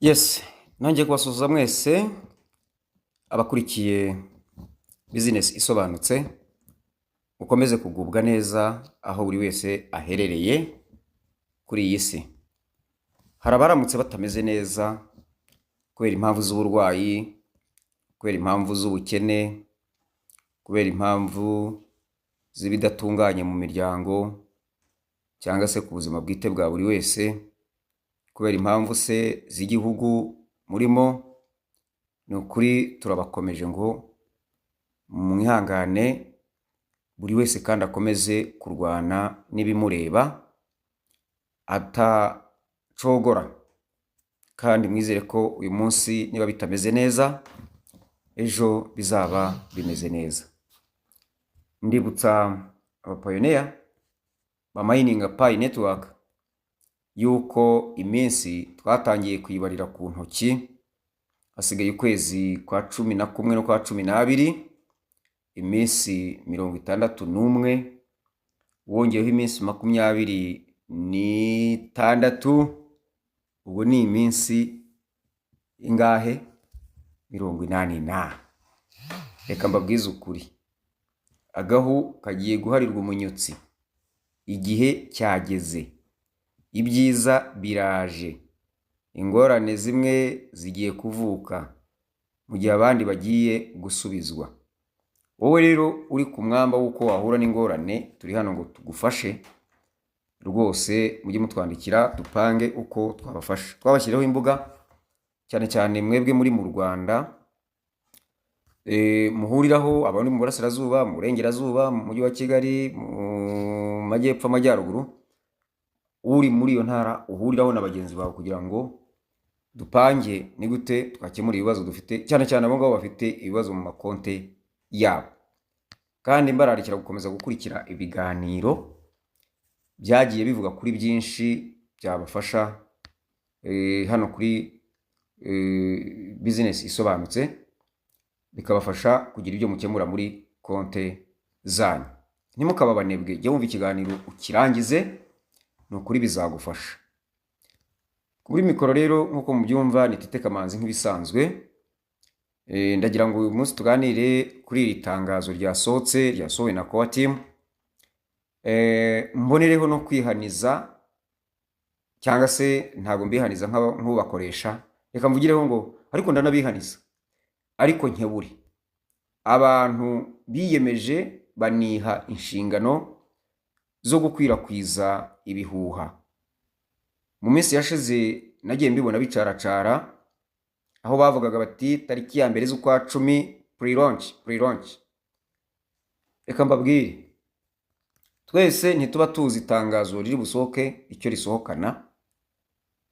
Yes, nongeye kubasuhuza mwese abakurikiye Bizinesi Isobanutse. Mukomeze kugubwa neza aho buri wese aherereye kuri iyi si. Hari abaramutse batameze neza kubera impamvu z'uburwayi, kubera impamvu z'ubukene, kubera impamvu z'ibidatunganye mu miryango cyangwa se ku buzima bwite bwa buri wese, kubera impamvu se z'igihugu murimo. Ni ukuri turabakomeje ngo mwihangane, buri wese kandi akomeze kurwana n'ibimureba atacogora, kandi mwizere ko uyu munsi niba bitameze neza, ejo bizaba bimeze neza. Ndibutsa abapioneer bamayininga Pi Network yuko iminsi twatangiye kuyibarira ku ntoki. Hasigaye ukwezi kwa 11 n'ukwa 12, iminsi 61. Wongeyeho iminsi 26, ubwo ni iminsi ingahe? 80 na. Reka mbabwize ukuri, agahu kagiye guharirwa umunyutsi. Igihe cyageze, ibyiza biraje, ingorane zimwe zigiye kuvuka mu gihe abandi bagiye gusubizwa. Wowe rero uri ku mwamba w'uko wahura n'ingorane, turi hano ngo tugufashe rwose. Mujye mutwandikira dupange uko twabafasha. Twabashyiriyeho imbuga, cyane cyane mwebwe muri mu Rwanda, muhuriraho, abari mu burasirazuba, mu burengerazuba, mu Mujyi wa Kigali, mu majyepfo, amajyaruguru. Uri muri iyo ntara uhuriraho na bagenzi bawe kugira ngo dupange ni gute twakemura ibibazo dufite, cyane cyane abo ngabo bafite ibibazo mu makonte yabo. Kandi mbararikira gukomeza gukurikira ibiganiro byagiye bivuga kuri byinshi byabafasha hano kuri Bizinesi Isobanutse, bikabafasha kugira ibyo mukemura muri konte zanyu. Ntimukabe abanebwe, jya wumva ikiganiro ukirangize, ni ukuri bizagufasha. Kuri mikoro rero, nk'uko mubyumva, ni Tite Kamanzi nk'ibisanzwe. Ndagira ngo uyu munsi tuganire kuri iri tangazo ryasohotse, ryasohowe na Core Team. Mbonereho no kwihaniza, cyangwa se ntabwo mbihaniza nk'ubakoresha, reka mvugireho ngo ariko ndanabihaniza, ariko nkebure abantu biyemeje baniha inshingano zo gukwirakwiza ibihuha. Mu minsi yashize nagiye mbibona bicaracara, aho bavugaga bati tariki ya 1 z'ukwa 10 pre-launch, pre-launch. Reka mbabwire, twese ntituba tuzi itangazo riri busohoke icyo risohokana,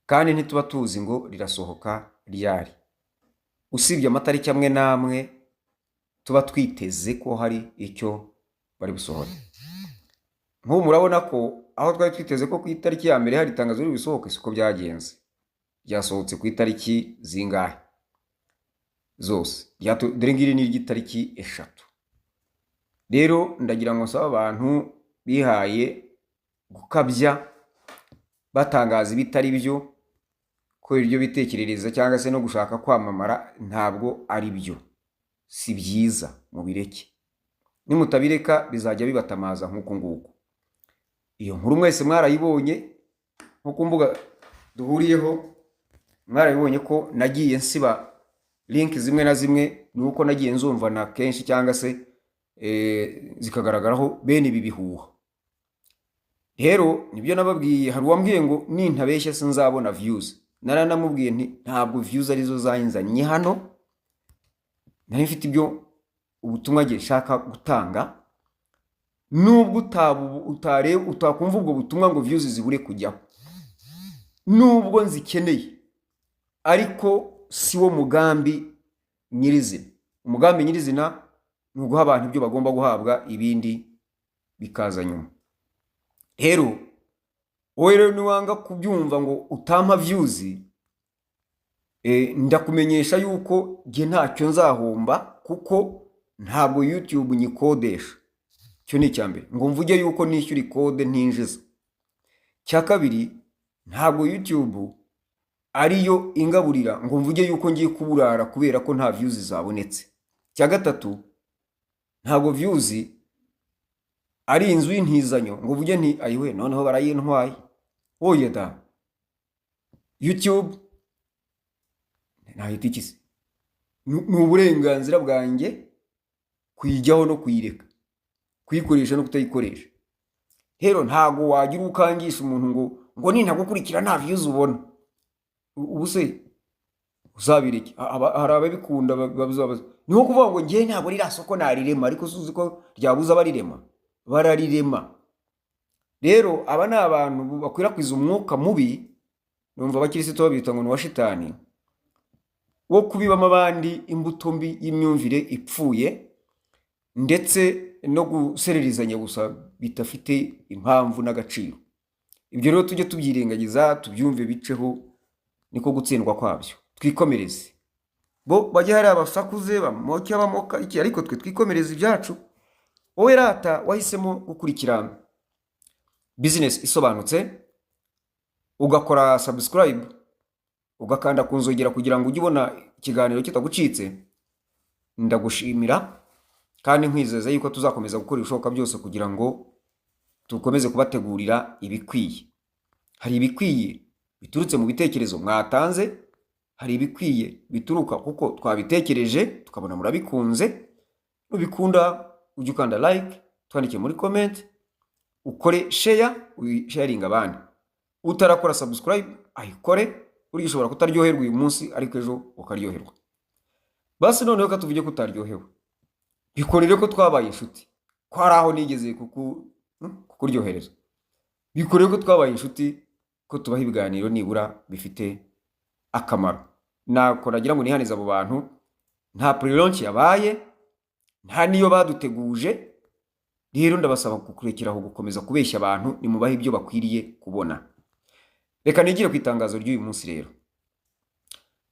kandi ntituba tuzi ngo rirasohoka ryari, usibye amatariki amwe n'amwe tuba twiteze ko hari icyo bari busohore. Nk'ubu murabona ko aho twari twiteze ko ku itariki ya 1 hari itangazo riri busohoke, siko byagenze. Ryasohotse ku itariki zingahe zose? Dore ngiri ni iry'itariki 3. Rero ndagira ngo nsabe abantu bihaye gukabya batangaza ibitari byo kubera ibyo bitekerereza cyangwa se no gushaka kwamamara, ntabwo ari byo, si byiza, mubireke. Nimutabireka bizajya bibatamaza nk'uku nguku. Iyo nkuru mwese mwarayibonye nko ku mbuga duhuriyeho, mwarabibonye ko nagiye nsiba link zimwe na zimwe, ni uko nagiye nzumvana kenshi cyangwa se zikagaragaraho bene ibi bihuha. Rero nibyo nababwiye. Hari uwambwiye ngo nintabeshya sinzabona views. Naranamubwiye nti ntabwo views arizo zanzanye hano, nari mfite ibyo ubutumwa ngiye nshaka gutanga. Nubwo utareba, utakumva ubwo butumwa ngo views zibure kujyaho, nubwo nzikeneye, ariko si wo mugambi nyirizina. Umugambi nyirizina ni uguha abantu ibyo bagomba guhabwa, ibindi bikaza nyuma. Rero wowe rero niwanga kubyumva ngo utampa views, ndakumenyesha yuko njye ntacyo nzahomba, kuko ntabwo YouTube nyikodesha. Icyo ni icya mbere, ngo mvuge yuko nishyura ikode ntinjiza. Icya kabiri, ntabwo YouTube ariyo ingaburira ngo mvuge yuko ngiye kuburara kubera ko nta views zabonetse. Icya gatatu, ntabwo views ari inzu y'intizanyo ngo uvuge nti: "Ayiwe, noneho barayintwaye." Oya da! YouTube nahita iki se? Ni uburenganzira bwanjye kuyijyaho no kuyireka, kuyikoresha no kutayikoresha. Rero ntabwo wagira uwo ukangisha umuntu ngo nintagukurikira nta views ubona. Ubu se uzabireke? Hari ababikunda babizabaza. Ni nko kuvuga ngo ngewe ntabwo ririya soko narirema, ariko uzi ko ryabuze abarirema? Bararirema. Rero aba ni abantu bakwirakwiza umwuka mubi, numva abakirisitu babita ngo ni uwa shitani, wo kubibamo abandi imbuto mbi y'imyumvire ipfuye, ndetse no gusererizanya gusa bidafite impamvu n'agaciro. Ibyo rero tujye tubyirengagiza, tubyumve biceho, niko gutsindwa kwabyo. Twikomereze. Bo bajye hariya basakuze, bamoke, bamoka iki, ariko twe twikomereze ibyacu. Wowe rata wahisemo gukurikira business isobanutse, ugakora subscribe, ugakanda ku nzogera kugira ngo ujye ubona ikiganiro kitagucitse, ndagushimira kandi nkwizeza yuko tuzakomeza gukora ibishoboka byose kugira ngo dukomeze kubategurira ibikwiye. Hari ibikwiye biturutse mu bitekerezo mwatanze, hari ibikwiye bituruka kuko twabitekereje tukabona murabikunze. Nubikunda ujye ukanda like, twandike muri comment, ukore share, uyisharinga abandi. Utarakora subscribe ayikore. Burya ushobora kutaryoherwa uyu munsi, ariko ejo ukaryoherwa. Basi noneho ko tuvuge ko utaryohewe, bikorere ko twabaye inshuti, ko hari aho nigeze kukuryohereza. Bikorere ko twabaye inshuti, ko tubaha ibiganiro nibura bifite akamaro. Nako nagira ngo nihanize abo bantu. Nta pre-launch yabaye, nta n'iyo baduteguje. Rero ndabasaba kukurekeraho gukomeza kubeshya abantu, nimubahe ibyo bakwiriye kubona. Reka nigire ku itangazo ry'uyu munsi. Rero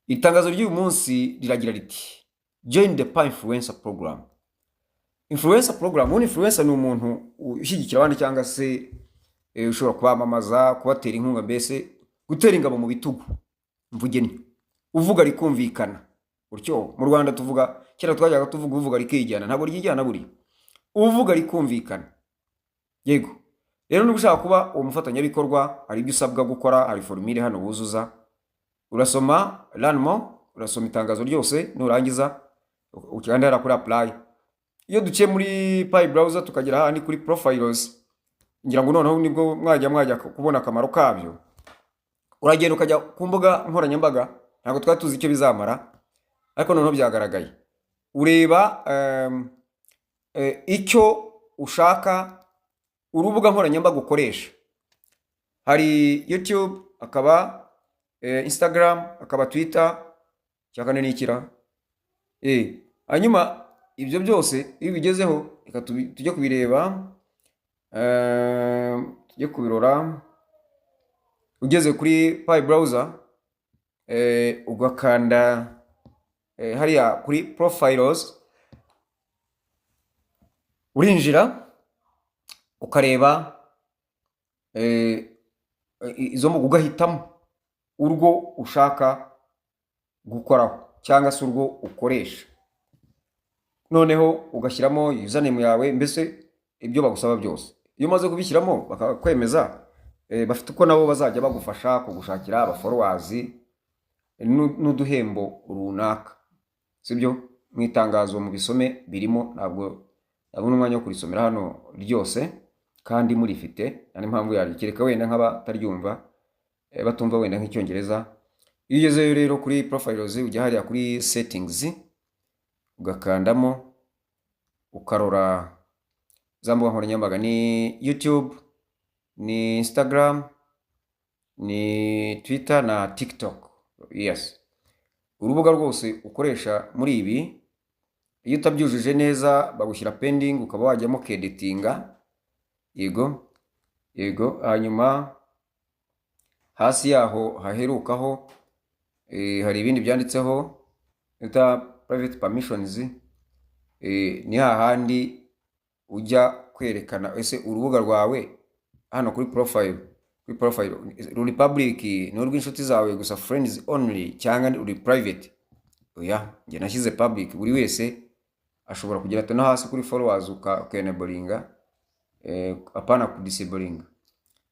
itangazo ry'uyu munsi riragira riti: "Join the Pi Influencer Program." Influencer program, ubundi influencer ni umuntu ushyigikira abandi cyangwa se ushobora kubamamaza, kubatera inkunga, mbese gutera ingabo mu bitugu. Mvuge nti uvuga rikumvikana utyo. Mu Rwanda tuvuga, kera twajyaga tuvuga uvuga rikijyana, ntabwo ryijyana buri uvuga rikumvikana. Yego, rero niba ushaka kuba uwo mufatanyabikorwa, hari ibyo usabwa gukora. Hari formule hano wuzuza, urasoma learn more, urasoma itangazo ryose, nurangiza ukanda hariya kuri apply. Iyo duciye muri Pi Browser tukagera hahandi kuri profiles, ngira ngo noneho nibwo mwajya kubona akamaro kabyo. Uragenda ukajya ku mbuga nkoranyambaga. Ntabwo twari tuzi icyo bizamara, ariko noneho byagaragaye. Ureba icyo ushaka, urubuga nkoranyambaga ukoresha. Hari YouTube, hakaba Instagram, hakaba Twitter, icya kane ni ikira. Hanyuma ibyo byose iyo ubigezeho, reka tujye kubireba, tujye kubirora. Ugeze kuri Pi Browser, ugakanda hariya kuri profiles, urinjira ukareba izo mbuga, ugahitamo urwo ushaka gukoraho cyangwa se urwo ukoresha, noneho ugashyiramo username yawe, mbese ibyo bagusaba byose. Iyo umaze kubishyiramo bakakwemeza, bafite uko nabo bazajya bagufasha kugushakira abafollowers n'uduhembo runaka, sibyo? Mu itangazo mubisome, birimo. Ntabwo nabona umwanya wo kurisomera hano ryose kandi murifite, nta n'impamvu yaryo, kereka wenda nk'abataryumva, batumva wenda nk'icyongereza. Iyo ugezeyo rero kuri profiles, ujya hariya kuri settings, ugakandamo, ukarora za mbuga nkoranyambaga: ni YouTube, ni Instagram, ni Twitter na TikTok. Yes, urubuga rwose ukoresha muri ibi, iyo utabyujuje neza bagushyira pending, ukaba wajyamo ukeditinga. Yego. Hanyuma hasi yaho haherukaho, hari ibindi byanditseho bita private permissions. Ni hahandi ujya kwerekana ese urubuga rwawe hano kuri profile. Kuri profile ruri public, ni urw'inshuti zawe gusa, friends only, cyangwa ruri private? Oya, njye nashyize public, buri wese ashobora kugera no hasi kuri followers uka-enablinga, apana kudisablinga,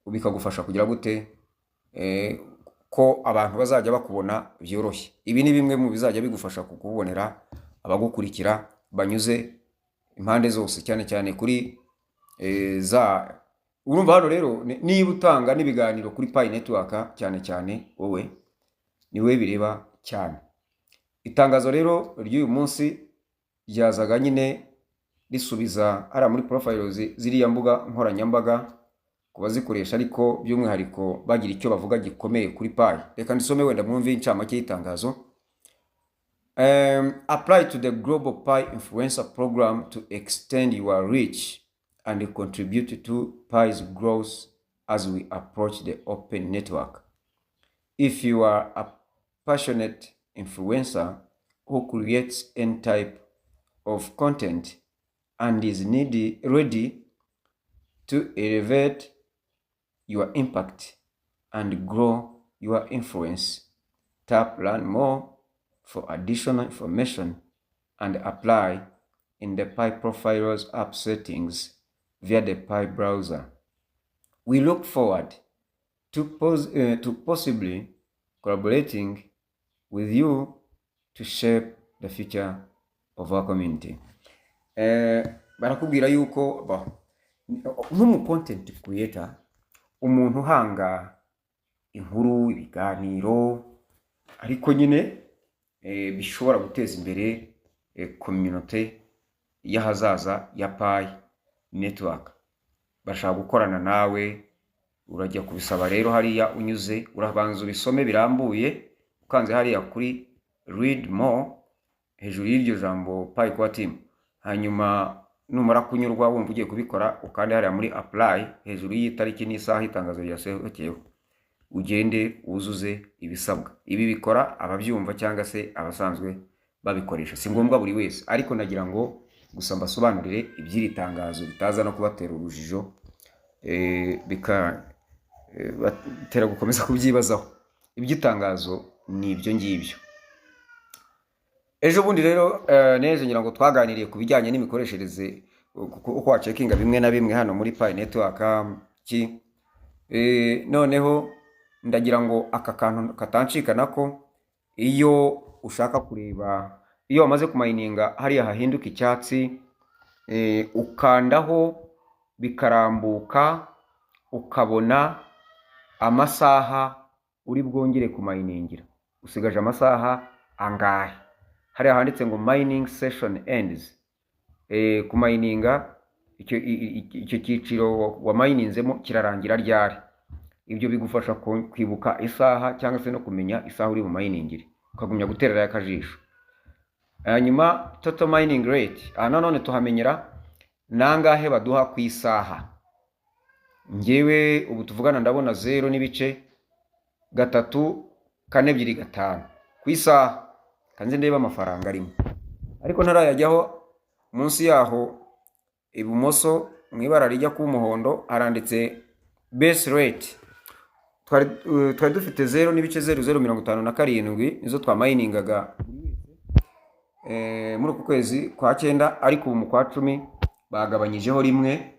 bikagufasha kugira gute? Ko abantu bazajya bakubona byoroshye. Ibi ni bimwe mu bizajya bigufasha kukubonera abagukurikira banyuze impande zose, cyane cyane kuri za urumva hano rero niba utanga n'ibiganiro kuri Pi Network, cyane cyane wowe ni wowe bireba cyane. Itangazo rero ry'uyu munsi ryazaga nyine risubiza hariya muri profiles ziriya mbuga nkoranyambaga ku bazikoresha, ariko by'umwihariko bagira icyo bavuga gikomeye kuri Pi. Reka ndisome wenda mwumve incamake y'itangazo. Apply to the Global Pi Influencer Program to extend your reach and contribute to Pi's growth as we approach the open network. If you are a passionate influencer who creates any type of content and is ready to elevate your impact and grow your influence, tap learn more for additional information and apply in the Pi Profiles app settings via the Pi browser. We look forward to possibly collaborating with you to shape the future of our community. Barakubwira yuko nk'umu content creator, umuntu uhanga inkuru, ibiganiro, ariko nyine bishobora guteza imbere community y'ahazaza ya Pi Network, bashaka gukorana nawe. Urajya kubisaba rero hariya unyuze, urabanza ubisome birambuye ukanze hariya kuri read more hejuru y'iryo jambo Pi Core Team. Hanyuma numara kunyurwa, wumva ugiye kubikora, ukande hariya muri apply hejuru y'itariki n'isaha itangazo ryasohokeyeho, ugende wuzuze ibisabwa. Ibi bikora ababyumva cyangwa se abasanzwe babikoresha, si ngombwa buri wese, ariko nagira ngo gusa mbasobanurire iby'iri tangazo bitaza no kubatera urujijo, bikabatera gukomeza kubyibazaho. Iby'itangazo ni ibyo ngibyo. Ejo bundi rero, n'ejo ngira ngo twaganiriye ku bijyanye n'imikoreshereze, uko wacheckinga bimwe na bimwe hano muri Pi Network ki. Noneho ndagira ngo aka kantu katancika nako: iyo ushaka kureba iyo wamaze kumininga, hariya hahinduka icyatsi, ukandaho bikarambuka, ukabona amasaha uri bwongere kuminingira, usigaje amasaha angahe. Hariya handitse ngo mining session ends, kumininga icyo cyiciro wamininzemo kirarangira ryari. Ibyo bigufasha kwibuka isaha cyangwa se no kumenya isaha uri buminingire, ukagumya gutererayo akajisho. Hanyuma total mining rate, aha nanone tuhamenyera nangahe baduha ku isaha. Njyewe ubu tuvugana ndabona 0.3425 ku isaha. Kanze ndebe amafaranga arimo, ariko ntarayajyaho, munsi yaho ibumoso mu ibara rijya kuba umuhondo haranditse base rate. Twari dufite 0.0057, nizo twaminingaga muri uku kwezi kwa cyenda, ariko ubu mu kwa 10 bagabanyijeho rimwe,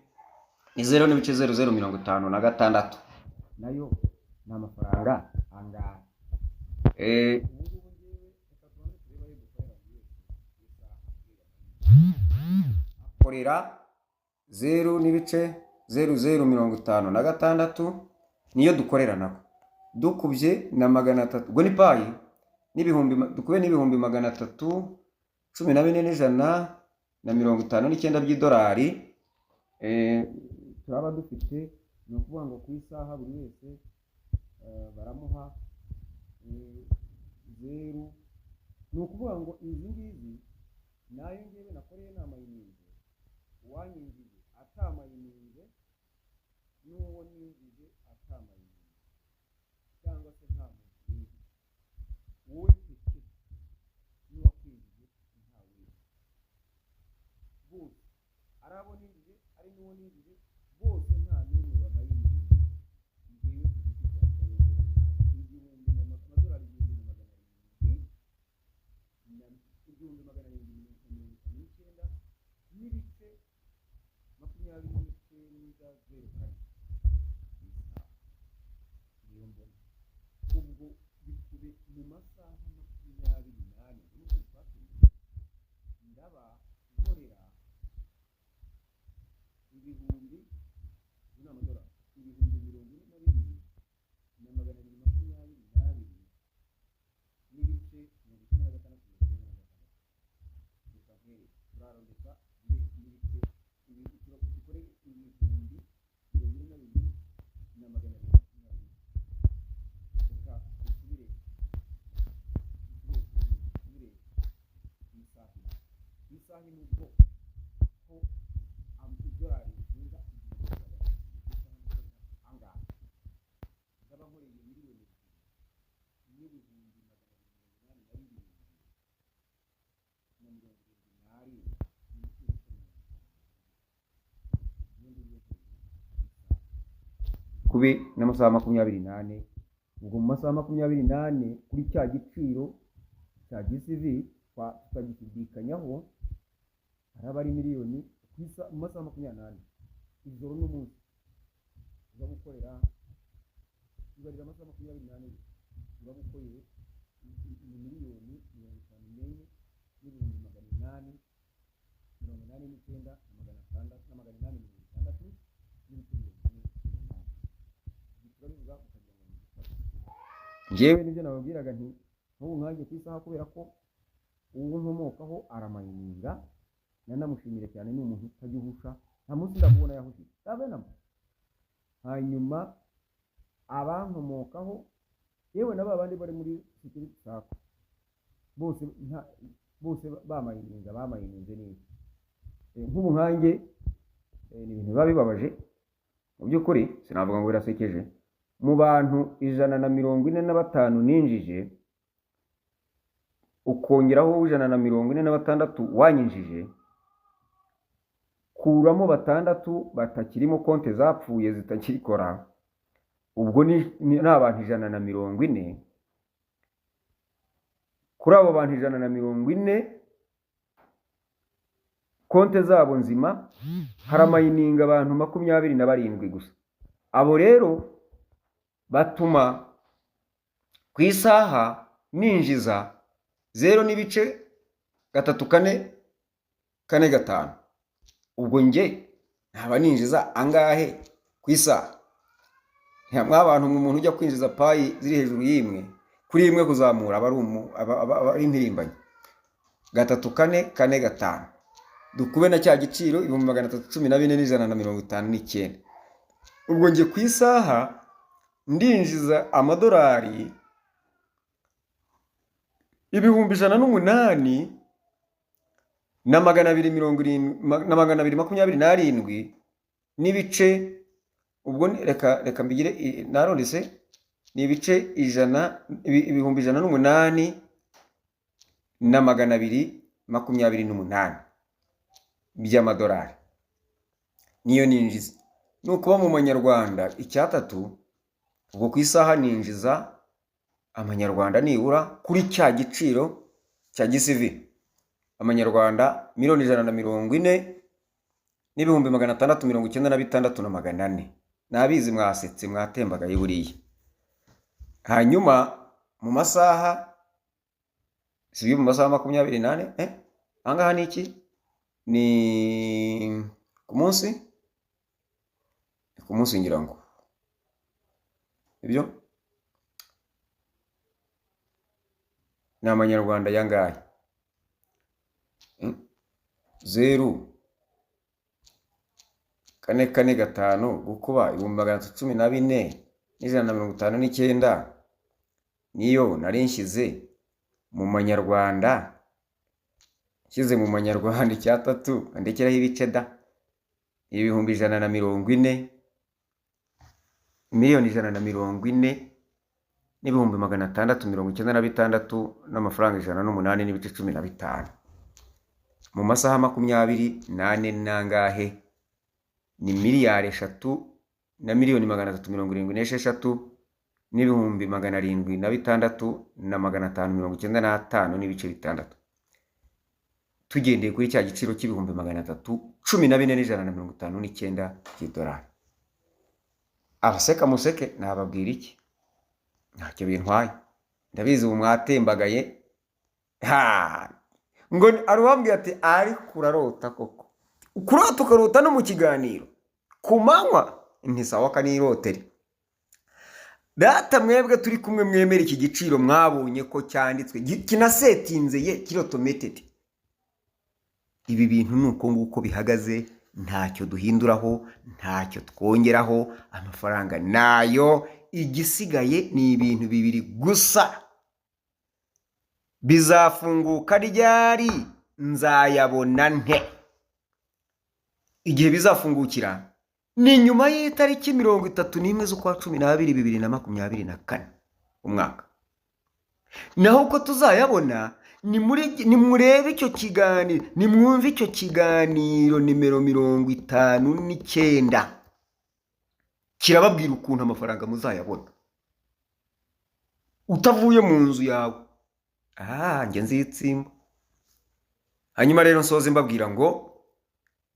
ni 0.0056. Nayo ni amafaranga angahe? Ubu ngubu njyewe, reka tubanze turebe ayo dukorera buri wese ku isaha. Akorera 0.0056, niyo dukorera nako. Dukubye na 300, ubwo ni Pi n'ibihumbi dukube n'314,159 by'idolari, turaba dufite, ni ukuvuga ngo ku isaha buri wese baramuha zeru. Ni ukuvuga ngo izi ngizi nayo ngewe nakoreye namininze, uwanyinjije atamininze, n'uwo ninjije atamininze, cyangwa se nta muntu winjije, wowe peke n'uwakwinjije nta winjije, bose ari abo ninjije, ari n'uwo ninjije, bose nta n'umwe wamininze, ngewe. 29.04 ku isaha, niyo mbona. Ubwo bikube mu masaha 24 n'ukwezi kwa 10, ndaba nkorera ibihumbi, ni amadolari 42,222 n'ibice 9696. Reka nkwereke, turarondeka n'ibice dukore 42,220. Reka dusubire dusubire ku isaha imwe. Ku isaha imwe ubwo ko idolari rivunja 1,300 ku isaha, ndakorera angahe? Ndaba nkoreye 2,287,077 n'ibice 50. Niyo ngiyo kube n'amasaha 24. Ubwo mu masaha 24 kuri cya giciro cya GCV tutagishidikanyaho, haraba ari miliyoni mu masaha 24, ijoro n'umunsi, uza gukorera, ibarira amasaha 24 gusa, uraba ukoreye ni 54,889,600 n'ibice 48. Ibi turabivuga ukagira ngo ni igitabo. Njyewe nibyo nababwiraga nti nk'ubu nkanjye ku isaha, kubera ko uwo nkomokaho aramayininga, nanamushimire cyane, ni umuntu utajya uhusha, nta munsi ndamubona yahushije habe namba. Hanyuma abankomokaho, yewe na ba bandi bari muri security circle bose, bose bamayininga, bamayininze neza. Nk'ubu nkanjye, ni ibintu biba bibabaje mu by'ukuri, sinavuga ngo birasekeje. Mu bantu 145 ninjije, ukongeraho 146 wanyinjije, kuramo batandatu batakirimo, konti zapfuye zitakikora, ubwo ni abantu 140. Kuri abo bantu 140, konti zabo nzima, haramayininga abantu 27 gusa. Abo rero batuma ku isaha ninjiza 0.3445. Ubwo njye ntaba ninjiza angahe ku isaha? Mwa bantu, umuntu ujya kwinjiza Pi ziri hejuru y'imwe kuri imwe kuzamura aba ari impirimbanyi. 3 4 4 5, dukube na cya giciro 314,159. Ubwo njye ku isaha ndinjiza amadolari 108 na 270 na 227 n'ibice. Ubwo reka mbigire, narondese, ni ibice ijana, 108,228 by'amadolari niyo ninjiza. Ni ukuba mu manyarwanda icyatatu. Ubwo ku isaha ninjiza amanyarwanda nibura kuri cya giciro cya GCV amanyarwanda 140,696,400. Nabizi mwasetse, mwatembagaye buriya. Hanyuma mu masaha, si mu masaha 24, ahangaha ni iki? Ni ku munsi, ni ku munsi ngira ngo ibyo ni amanyarwanda yangahe? 0 4 4 5 gukuba 314,159, niyo nari nshyize mu manyarwanda. Nshyize mu manyarwanda icyatatu, ndekeraho ibice da, 140,000,000, 140,696,108 n'amafaranga 108 n'ibice 15 mu masaha 24 nangahe? Ni 3,376,706,595 n'ibice 6. Tugendeye kuri cya giciro cy'ibihumbi 314,159 by'idolari. Abaseka museke, nababwira iki? Ntacyo bintwaye, ndabizi ubu mwatembagaye. Ha! Ngo hari uwambwiye ati: "Ariko urarota koko, kurota ukarota no mu kiganiro ku manywa." Ntisawa, kanirotere data. Mwebwe turi kumwe, mwemera iki giciro, mwabonye ko cyanditswe, kinasetinze, ye kiri automated. Ibi bintu ni uko nguko bihagaze, ntacyo duhinduraho, ntacyo twongeraho. Amafaranga nayo. Igisigaye ni ibintu bibiri gusa: bizafunguka ryari? Nzayabona nte? Igihe bizafungukira ni nyuma y'itariki 31 z'ukwa 12 2024 umwaka. Naho uko tuzayabona ni muri nimurebe icyo kiganiro, nimwumve icyo kiganiro nimero 59, kirababwira ukuntu amafaranga muzayabona utavuye mu nzu yawe. Ah, njye nzitsimba. Hanyuma rero nsoze mbabwira ngo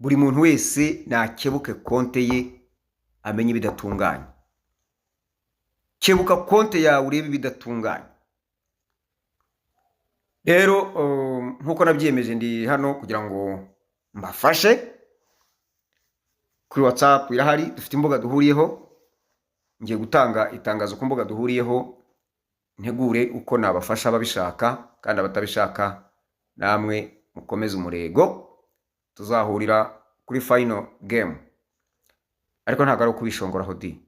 buri muntu wese nakebuke konte ye, amenye ibidatunganye. Kebuka konte yawe, urebe ibidatunganye. Rero nk'uko nabyiyemeje, ndi hano kugira ngo mbafashe. Kuri WhatsApp irahari, dufite imbuga duhuriyeho. Ngiye gutanga itangazo ku mbuga duhuriyeho, ntegure uko nabafasha ababishaka, kandi abatabishaka namwe mukomeze umurego, tuzahurira kuri final game. Ariko ntabwo ari ukubishongoraho di,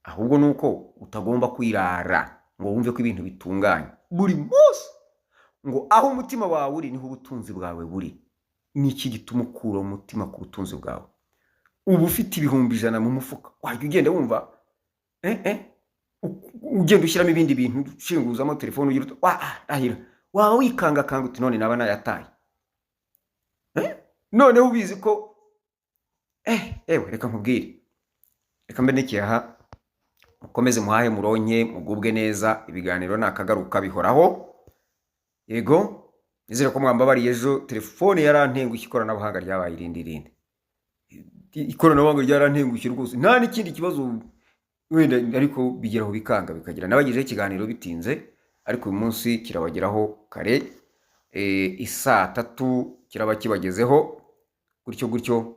ahubwo ni uko utagomba kwirara ngo wumve ko ibintu bitunganye buri munsi. Ngo aho umutima wawe uri niho ubutunzi bwawe buri. Ni iki gituma ukura umutima ku butunzi bwawe? Uba ufite 100,000 mu mufuka, wajya ugenda wumva ugenda ushyiramo ibindi bintu, ushinguzamo telefone, ugira uti: "Wa ah, ndahira." Waba wikangakanga uti: "None naba nayataye?" Eh? Noneho ubizi ko ewe, reka nkubwire, reka mbe nikiyaha. Mukomeze muhahe, muronke, mugubwe neza. Ibiganiro nakagaruka, bihoraho. Yego, nizere ko mwambabariye. Ejo telefone yarantengushye, ikoranabuhanga ryabaye irindi rindi, ikoranabuhanga ryarantengushye rwose. Nta n'ikindi kibazo wenda, ariko bigeraho bikanga, bikagira. Nabagejeho ikiganiro bitinze, ariko uyu munsi kirabageraho kare. Isaa 3 kiraba kibagezeho gutyo gutyo.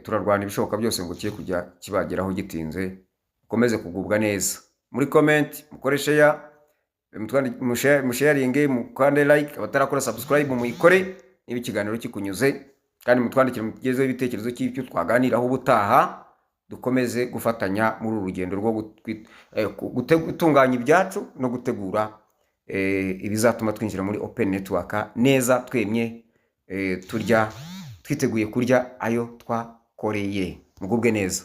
Turarwana ibishoboka byose ngo kiye kujya kibageraho gitinze. Mukomeze kugubwa neza. Muri comment mukore share, musharinge, mukande like. Abatarakora subscribe muyikore niba ikiganiro kikunyuze, kandi mutwandikire, mutugezeho ibitekerezo cy'ibyo twaganiraho ubutaha. Dukomeze gufatanya muri uru rugendo rwo gutunganya ibyacu no gutegura ibizatuma twinjira muri open network neza, twemye, turya twiteguye kurya ayo twakoreye. Mugubwe neza.